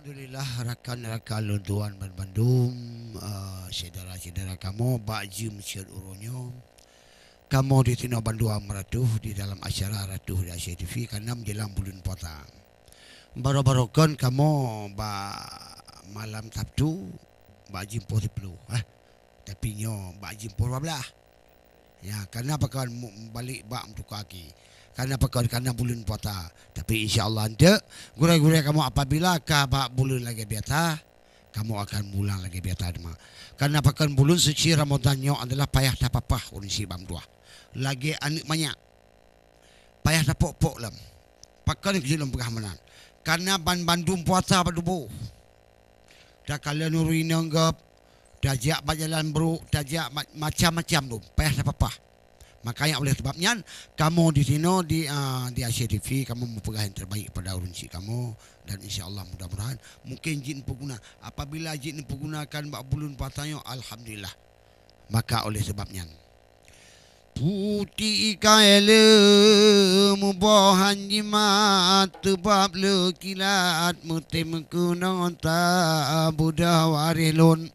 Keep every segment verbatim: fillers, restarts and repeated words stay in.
Alhamdulillah, rakan-rakan lôn tuan banmandum, eh, syedara-syedara kamoe bak jeuem syeut uroe nyoe. Kamoe di sinoe bandua meuratoh di dalam acara Ratoh di Asia T V, kareuna menjelang buleuen puasa. Baroe-baroe kon kamoe bak malam Sabtu, bak jeuem poh siploh, eh. Tapi nyoe bak jeuem poh dua belas. Ya, kareuna pakon mu-, balek bak meutuka aki. Kareuna pakon, kareuna buleuen puasa. Tapi insya Allah enteuk, gurée-gurée kamoe apabila ka bak buleuen lagée biasa, kamoe akan mulang lagée biasa teuma. Kareuna pakon, buleuen suci Ramadhan nyoe adalah payah tapapah ureuëng syiek bak meutuah. Lagée aneuëk manyak. Payah tapok-pok lom. Pakon keuh lôn peugah meunan? Kareuna banmandum puasa bak tuboh. Takalon ureuëng inong gob, tajak bak jalan brok, tajak ma-, macam-macam dum, payah tapapah. Makanya oleh sebab nyan, kamoe di sinoe di, ah, di Asia T V, kamoe meupeugah nyang terbaik pada ureuëng syiek kamoe, dan insya Allah mudah-mudahan mungkin jeuet neupeuguna. Apabila jeuet neupeuguna kan bak buleuen puasa nyoe, alhamdulillah. Maka oleh sebab nyan, putéh kayée le muboh han jimat, teubab le kilat meutem keunoe ta beudôh waréh lôn.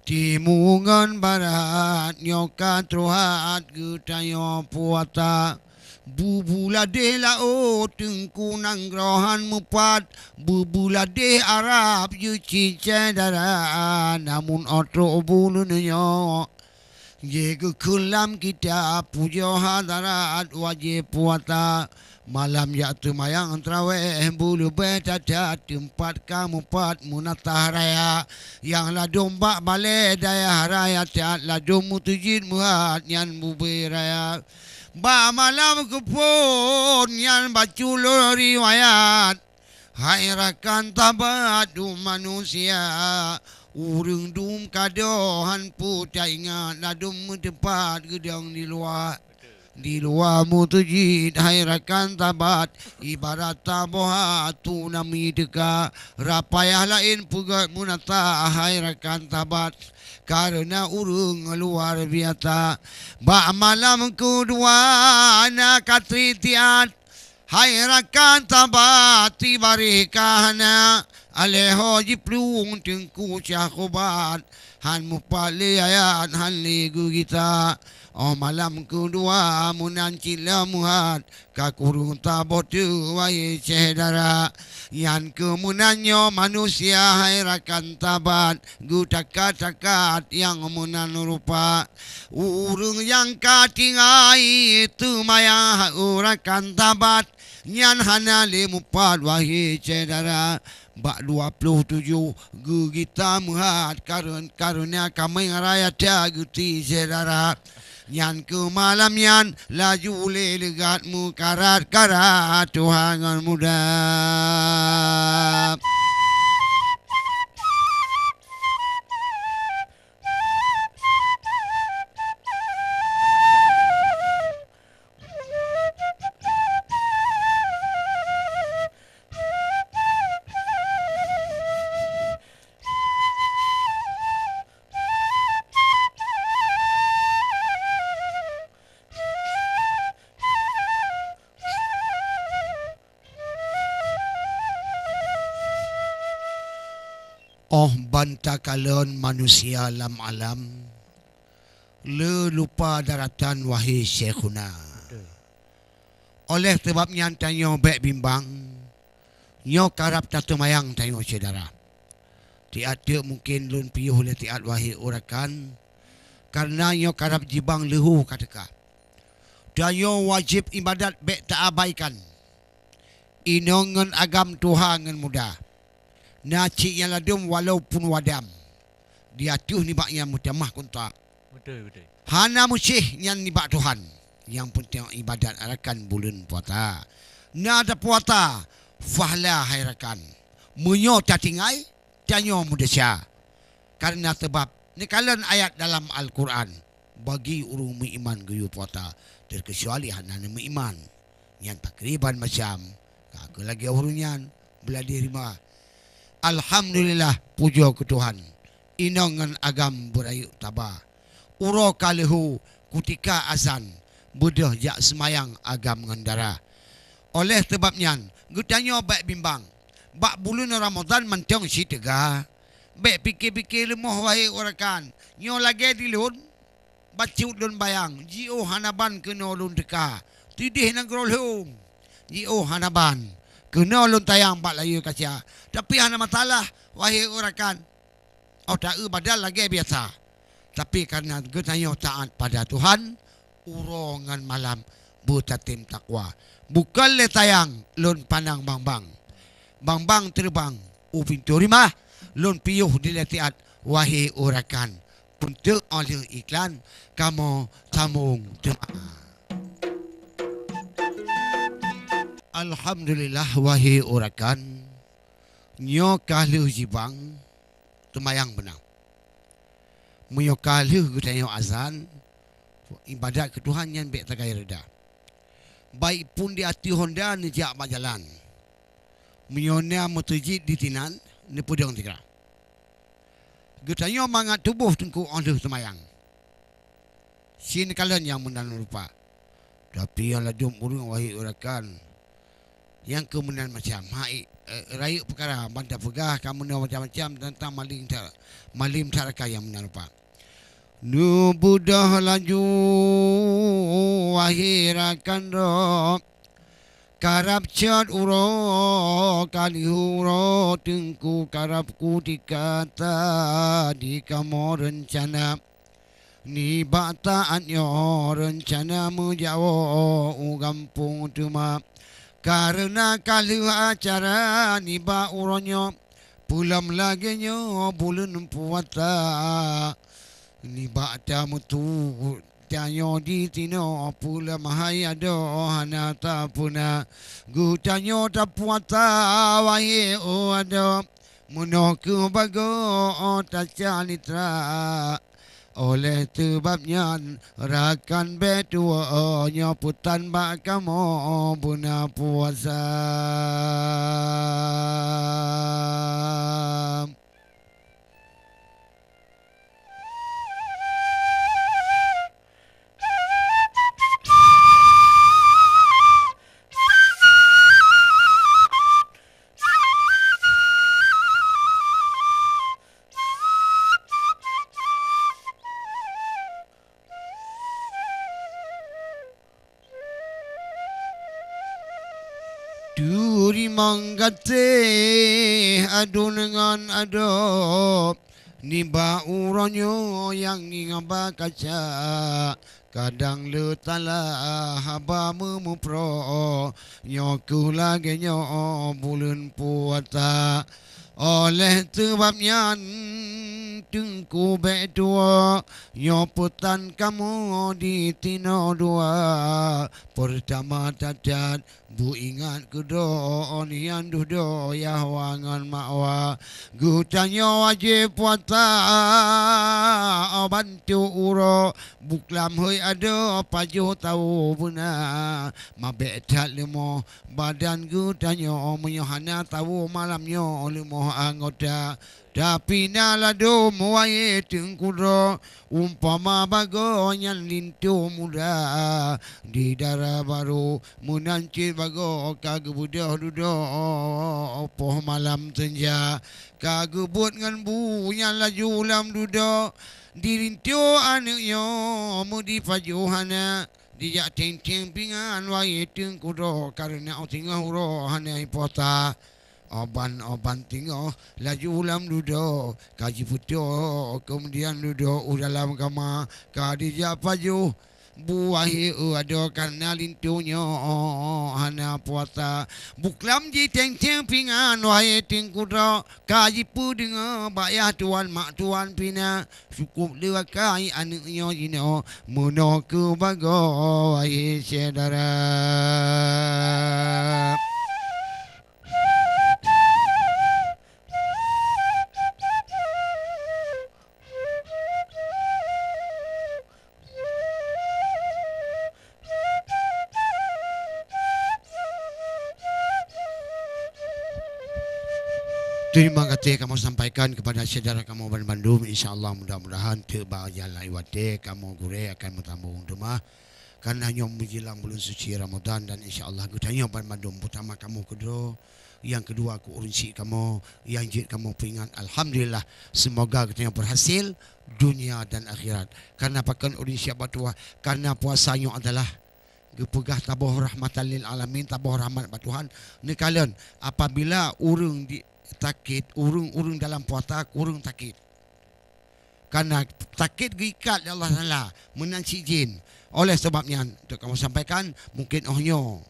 Timu ngon barat nyoe ka troh that geutanyoe puasa. Bubu ladeh laôt teungku nanggroe han meupat, bubu ladeh Arab jeuet cicée dara, namun óh trok buleuen nyoe jih geukheun lam kitab pujoe hadarat wajéb puasa. Malam jak teumayang traweh beuleubeh that-that teumpat ka meupat meunasah raya nyang ladôm bak balée dayah raya that ladôm meuteujeuet meuhat nyan bubé raya. Bak malam keuphon nyan bacut lôn riwayat, hai rakan sabat dum manusia, ureuëng dum ka dôh han peue taingat ladôm meuteumpat geudong di luwa. Di luwa meuteujeuet hai rakan sabat, ibarat saboh tsunami teuka, rap payah laén peugét meunasah hai rakan sabat, kareuna ureuëng luar biasa. Bak malam keudua na ka sitiat, hai rakan sabat, sibareh ka hana, alèh ho jiplueng teungku syah khobat, han meupat lé ayat han lé geugisa. Óh malam keudua meunan cit lom meuhat, ka kureueng saboh teuk wahé syedara. Nyan keuh meunan nyoe manusia hai rakan sabat, geutakat-takat nyang meunan rupa. Ureuëng nyang ka tinggai teumayang hai rakan sabat, nyan hana lé meupat wahé syedara. Bak dua ploh tujoh geugisa meuhat kareun-, kareuna kaméng raya that geuti syedara. Nyan keuh malam nyan laju lé leugat meukarat-karat tuha ngon muda. Óh ban takalon manusia lam alam, le lupa daratan wahé Syekhuna. Betul. Oleh sabab nyan tanyoe bék bimbang, nyoe karab tateumayang tanyoe syedara. Tiat teuk mungken lôn piôh lé tiat wahé rakan, kareuna nyoe karab jibang leuhô ka teuka. Tanyoe wajéb iébadat bék taabaikan. Inong ngon agam tuha ngon muda. Na cit nyang ladôm walaupun wadam, di ateueh nibak nyang meutamah kontak. Beutôi, beutôi. Hana meuséh nyan nibak Tuhan. Nyang peunteng iébadat rakan buleuen puasa. Na tapuasa, fahla hai rakan. Meunyoe tatinggai, tanyoe meudesya. Kareuna sabab neukalon ayat dalam Al-Quran, bagi ureuëng meuiman geuyue puasa, teukeucuali hana meuiman. Nyan pakriban macam, ka keu lagée ureuëng nyan beuladeh rima. Alhamdulillah, pujoe keu Tuhan. Inong ngon agam beurayeuk taba. Uroe ka leuhô, kutika azan, beudôh jak seumayang agam ngon dara. Oleh sabab nyan, geutanyoe bék bimbang. Bak buleuen Ramadhan mantong sit teuga. Bék pike-pike leumoh, wahé ureuëng rakan. Nyoe lagée di lôn, bacut lôn bayang, jiôh hana ban keunoe lôn teuka. Tideh nanggroe lôn, jiôh hana ban keunoe lôn tayang bak layeue kaca. Tapi hana masalah, wahé ureuëng rakan. Oh, ta-eu badan lagée biasa. Tapi kareuna geutanyoe taát pada Tuhan, uroe ngon malam beutatem takwa. Bukon lé sayang lôn pandang bang-bang. Bang-bang teureubang u pintoe rimah, lôn piôh dilée siat, wahé ureuëng rakan. Untuk óh lheueh iklan, kamoe sambông teuma. Alhamdulillah, wahé ureuëng rakan. Nyoe ka lheueh jibang, teumayang beuna. Meunyoe ka lheueh geutanyoe azan, ibadat keu Tuhan nyan bék sagai reda. Baik pun di ateueh honda neujak bak jalan. Meunyoe na meuseujid di sinan, neupeudong sigra. Geutanyoe mangat tuboh teungku óh lheueh seumayang. Sien kalon nyang meunan rupa. Tapi nyang ladôm ureuëng, wahé ureuëng rakan, nyang keu meunan macam. Hai, eh, rayeuk peukara ban tapeugah ka meunoe macam-macam teuntang malem that, malem that rakan nyang meunan rupa. Neubeudôh laju, wahé rakan droe, karab cot uroe ka lheueh uroe teungku, karab kutika that di kamoe reuncana. Nibak taát nyoe reuncana meujawoe u gampông teuma. Kareuna ka lheueh acara nibak uroe nyoe, peulom lagée nyoe buleuen puasa. Nibak tameutuwot tanyoe di sinoe, peulom hai adoe hana tapeuna. Geutanyoe tapuasa, wahé adoe, meunoe keuh bagoe tacalitra. Oleh seubab nyan, rakan bék tuwoe nyoe peutan bak kamoe beuna puasa. Teurimong gaséh aduen ngon adoe, nibak uroe nyoe nyang ngieng haba kaca, kadang le salah haba meumuproe, nyoe keuh lagée nyoe buleuen puasa. Oleh seubab nyan, teungku bék tuwoe, nyoe peutan kamoe di sinoe dua. Peurtama that-that beuingat keu droe, nyan dudoe yahwa ngon makwa. Geutanyoe wajéb puasa ban trok uroe, buklam hôi adoe pajoh tawoe beuna. Ma bék that leumoh badan geutanyoe, meunyoe hana tawoe malam nyoe leumoh anggota. Tapi na ladôm wahé teungku droe, umpama bagoe nyan linto muda, di dara barô meunan cit bagoe ka geubeudôh dudoe poh malam seunja. Ka geubuet ngon bu nyan laju lam dudoe, di linto aneuëk nyoe meudi pajoh hana. Dijak teng-teng pingan wahé teungku droe, kareuna óh singoh uroe hana jiposa. Oban-oban singoh laju lam dudoe ka jipeutoe, keumudian dudoe u dalam kama ka dijak pajoh bu wahé adoe, kareuna linto nyoe hana puasa. Buklam jiteng-teng pingan wahé teungku droe, ka jipeudeungoe bak yah tuan mak tuan pih na. Cukôp lé akai aneuëk nyoe jinoe, meunoe keuh bagoe wahé syedara. Terima kasih kamoe sampaikan kepada syedara kamoe banmandum. Insya Allah, mudah-mudahan teuk bak jalan watée kamoe gurée akan meusambông teuma. Karena nyoe menjelang bulan suci Ramadan dan insya Allah geutanyoe banmandum, peutama kamoe keudroe, Nyang keudua keu ureuëng syiek kamoe nyang jeuet kamoe peuingat. Alhamdulillah, seumoga geutanyoe beurhasil dunia dan akhirat. Kareuna pakon ureuëng syiek bak tuha? Kareuna puasa nyoe adalah geupeugah taboh rahmatan lil alamin, taboh rahmat bak Tuhan. Neukalon, apabila ureuëng di, sakét, ureuëng-ureuëng dalam puasa, ureuëng sakét. Kareuna sakét geuikat lé Allah Taala meunan cit jén. Oleh sabab nyan, untuk kamoe sampaikan, mungkin óh nyoe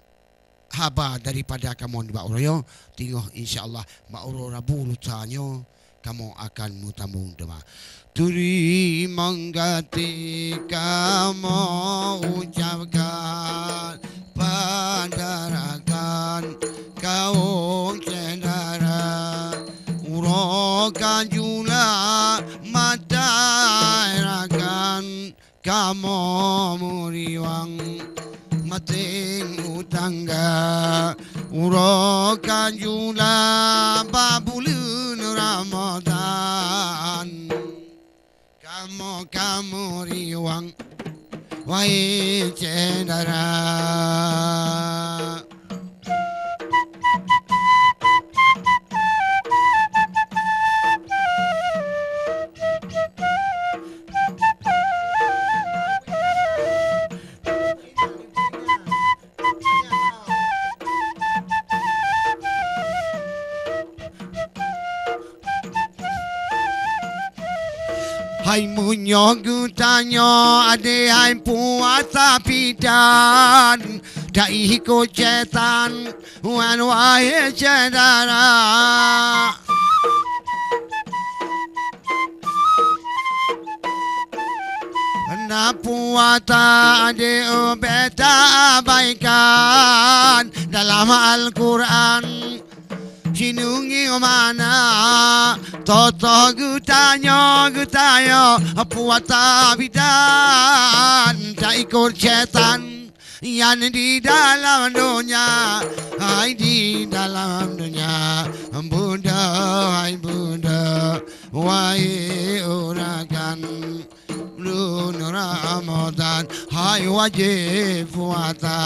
haba daripada kamoe nibak uroe nyoe, teungoh insya Allah bak uroe Rabu lusa nyoe kamoe akan meusambông teuma. Teurimong gaté kamoe ucapkan, padarakan kawöm syedara, uroe ka jula mata rakan, kamoe meuriwang maséng u tangga, uroe ka jula bak buleuen Ramadhan. Kamoe ka meuriwang, wahé syedara. Hai meunyoe geutanyoe adé hai puasa pidan, taikot syedara, wan wahé syedara. Na puasa adé ubé taabaikan dalam Al-Qur'an. Sineungieng mana, toh-toh geutanyoe, geutanyoe puasa bidan taikot syedara. Nyan di dalam donya, hai di dalam donya, beudôh, hai beudôh, wahé urakan, buleuen Ramadhan, hai wajéb puasa.